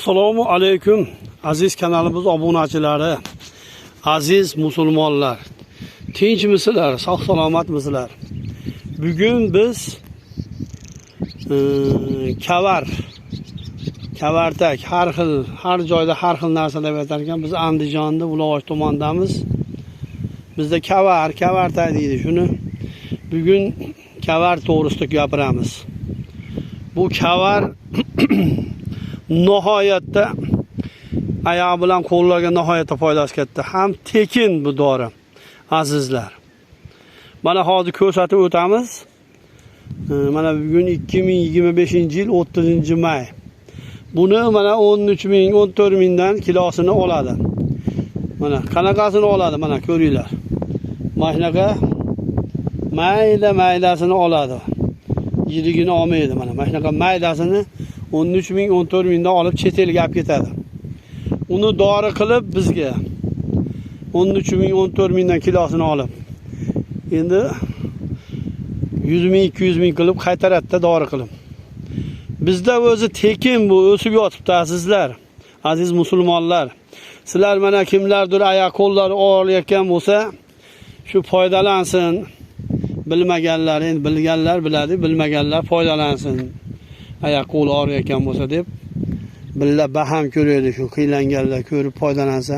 Assalomu alaykum aziz kanalimiz obunachilari, aziz musulmonlar. Tinchmisizlar, sog' salomatmisizlar? Bugun biz kavartak har xil, har joyda har xil narsa deb aytar ekan. Biz Andijonda Ulug'och tomondamiz. Bizda kavartak deydi shuni. Bugun kavar to'g'risida gapiramiz. Bu kavar nihoyatda oyoq bilan qo'llarga nihoyatda foydasi katta. Ham tekin bu dori, azizlar. Mana hozir ko'rsatib o'tamiz. Mana bugun 2025-yil 30-may. Buni mana 13 ming, 14 mingdan kilosini oladi. Mana qanaqasini oladi, mana ko'ringlar. Mana shunaqa mayda maydasini oladi. Yirigini olmaydi mana. Mana shunaqa maydasini 13 ming, 14 mingdan olib chet elga olib ketadi. Uni dori qilib bizga 13 ming, 14 mingdan kilosini olib. Endi 100 ming, 200 ming qilib qaytaradida dori qilib. Bizda o'zi tekin bu o'sib yotibdi azizlar, aziz musulmonlar. Sizlar mana kimlardir oyoq qo'llari og'riyotgan bo'lsa, shu foydalansin. Bilmaganlar, endi bilganlar biladi, bilmaganlar foydalansin. Oyoq qo'li og'riyotgan bo'lsa deb billa baham ko'raylik, shu qiylanganlar ko'rib foydalansa.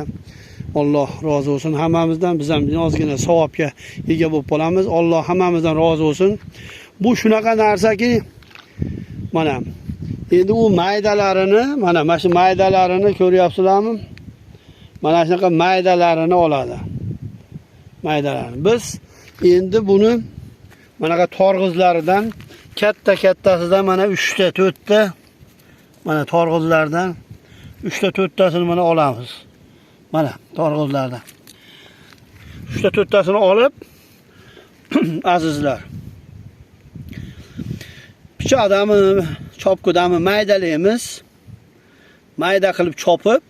Alloh rozi bo'lsin hammamizdan, biz ham ozgina savobga ega bo'lib qolamiz. Alloh hammamizdan rozi bo'lsin. Bu shunaqa narsaki, mana endi u maydalarini, mana shu maydalarini ko'ryapsizlarmi? Mana shunaqa maydalarini oladi. Maydalarini. Biz endi buni manaqa torg'izlaridan katta kattasidan mana 3 ta, 4 ta mana torg'izlardan 3 ta 4 tasini mana olamiz. Mana torg'izlardan 3 ta 4 tasini olib azizlar, pichoqdami, chopkidami maydalaymiz. Mayda qilib chopib,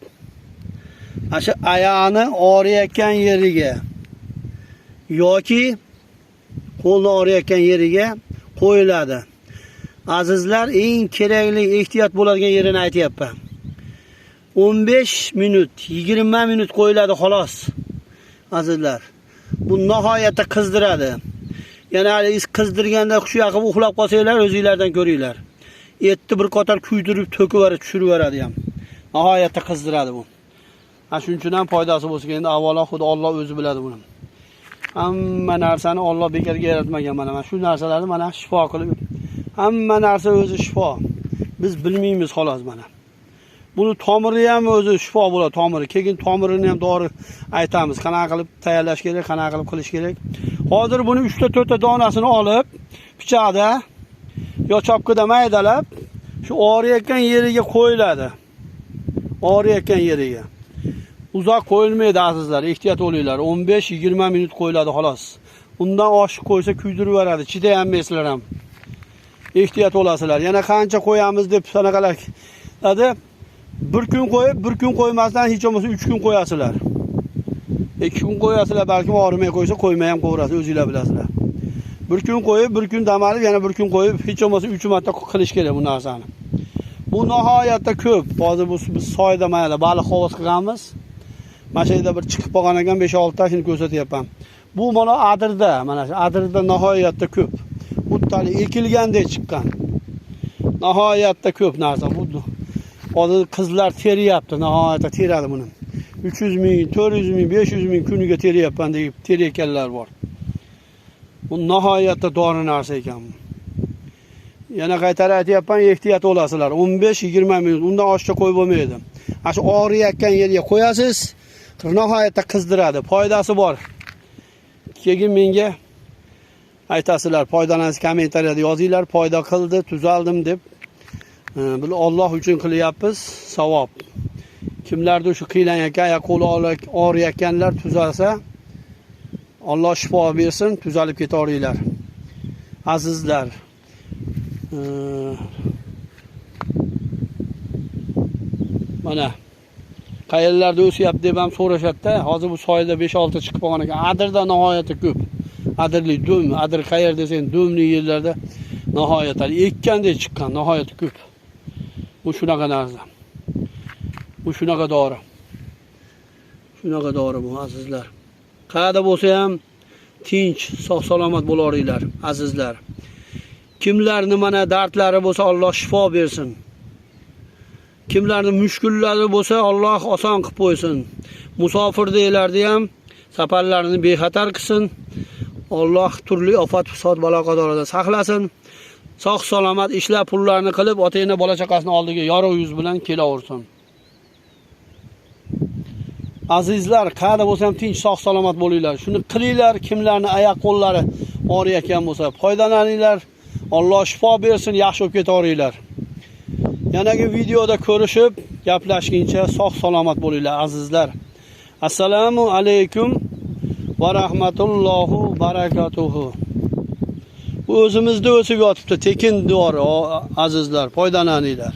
ana shu oyog'ini og'riyotgan yeriga yoki qo'lni og'riyotgan yeriga qo'yiladi. Azizlar, eng kerakli ehtiyot bo'ladigan yerini aytyapman. 15 minut, 20 minut qo'yiladi xolos. Azizlar, bu nihoyatda qizdiradi. Yana hali qizdirganda hushi yoqib uxlab qolsanglar, o'zinglardan ko'ringlar. Etni bir qator kuydirib, to'kib yuboradi, tushirib yuboradi ham. Nihoyatda qizdiradi bu. Ha, shuning uchun ham foydasi bo'lsa, endi avvalo Xudo Alloh o'zi biladi buni. Hamma narsani Alloh bekorga yaratmagan. Mana shu narsalarni mana shifo qilib, hamma narsa o'zi shifo. Biz bilmaymiz xolos mana. Buni tomiri ham o'zi shifo bo'ladi, tomiri. Keyin tomirini ham dori aytamiz, qanaqa qilib tayyorlash kerak, qanaqa qilib qilish kerak. Hozir buni 3 ta 4 ta donasini olib, pichoqda yo chopkida maydalab, shu og'riyotgan yeriga qo'yiladi. Og'riyotgan yeriga. Uzoq qo'yilmaydi azizlar, ehtiyot bo'linglar. 15-20 minut qo'yiladi xolos. Undan oshiq qo'ysa kuydirib yuboradi, chidayolmaysizlar ham. Ehtiyot bo'lasizlar. Yana qancha qo'yamiz deb sanaqalar dedi. Bir kun qo'yib, bir kun qo'ymasdan hech bo'lmasa 3 kun qo'yasizlar. 2 kun qo'yasizlar, balkim og'rimay qo'ysa, qo'ymay ham qo'yasiz, o'zingizlar bilasizlar. Bir kun qo'yib, bir kun dam olib, yana bir kun qo'yib, hech bo'lmasa 3 marta qilish kerak bu narsani. Bu nihoyatda ko'p. Hozir bu biz soyda mana baliq hovuz qilganmiz. Mana shu yerda bir chiqib qolgan ekan 5-6 ta, shuni ko'rsatyapman. Bu mana adirda, mana shu adirda nihoyatda ko'p. Xuddi ekilgandek chiqqan. Nihoyatda ko'p narsa. Bu hozir qizlar teriyapti, nihoyatda teradi buni. 300 ming, 400 ming, 500 ming kuniga teriyapman deb terayotganlar bor. Bu nihoyatda dori narsa ekan. Yana qaytarib aytyapman, ehtiyot bo'lasizlar. 15-20 minut, undan oshiqcha qo'yib bo'lmaydi. Ana shu og'riyotgan yerga qo'yasiz, nihoyatda qizdiradi, foydasi bor. Keyin menga aytasizlar, foydalansiz kommentariyada yozinglar, foyda qildi, tuzaldim deb. Buni Alloh uchun qilyapmiz, savob. Kimlardir shu qiylanayotgan, oyoq qo'li og'riyotganlar tuzalsa, Alloh shifo bersin, tuzalib ketaveringlar. Azizlar, mana qayerlarda o'syapti deb ham so'rashadi-da. Hozir bu soyda 5-6 chiqib qolgan ekan. Adirda nihoyatda ko'p. Adirli do'm, adir qayerda desang, do'mli yerlarda nihoyatda ekkandek chiqqan, nihoyatda ko'p. Bu shunaqa narsa. Bu shunaqa dori. Shunaqa dori bu, azizlar. Qayerda bo'lsa ham tinch, sog' salomat bo'laveringlar, azizlar. Kimlarni mana dardlari bo'lsa, Alloh shifo bersin. Kimlarni mushkullari bo'lsa, Alloh oson qilib qo'ysin. Musofirdagilarni ham safarlarini bexatar qilsin. Alloh turli ofat, fasod, balo qazolardan saqlasin. Sog' salomat ishlab pullarni qilib, ota-ona bola chaqasini oldiga yorug' yuz bilan kelaversin. Azizlar, qayerda bo'lsa ham tinch, sog' salomat bo'linglar. Shuni qilinglar, kimlarni oyoq qo'llari og'riyotgan bo'lsa, foydalaninglar. Alloh shifo bersin, yaxshi bo'lib ketaveringlar. Yanagi videoda ko'rishib, gaplashguncha sog' salomat bo'linglar, azizlar. Assalomu alaykum va rahmatullohi barakatuhu. Bu o'zimizda o'sib yotibdi, tekin dori, azizlar, foydalaninglar.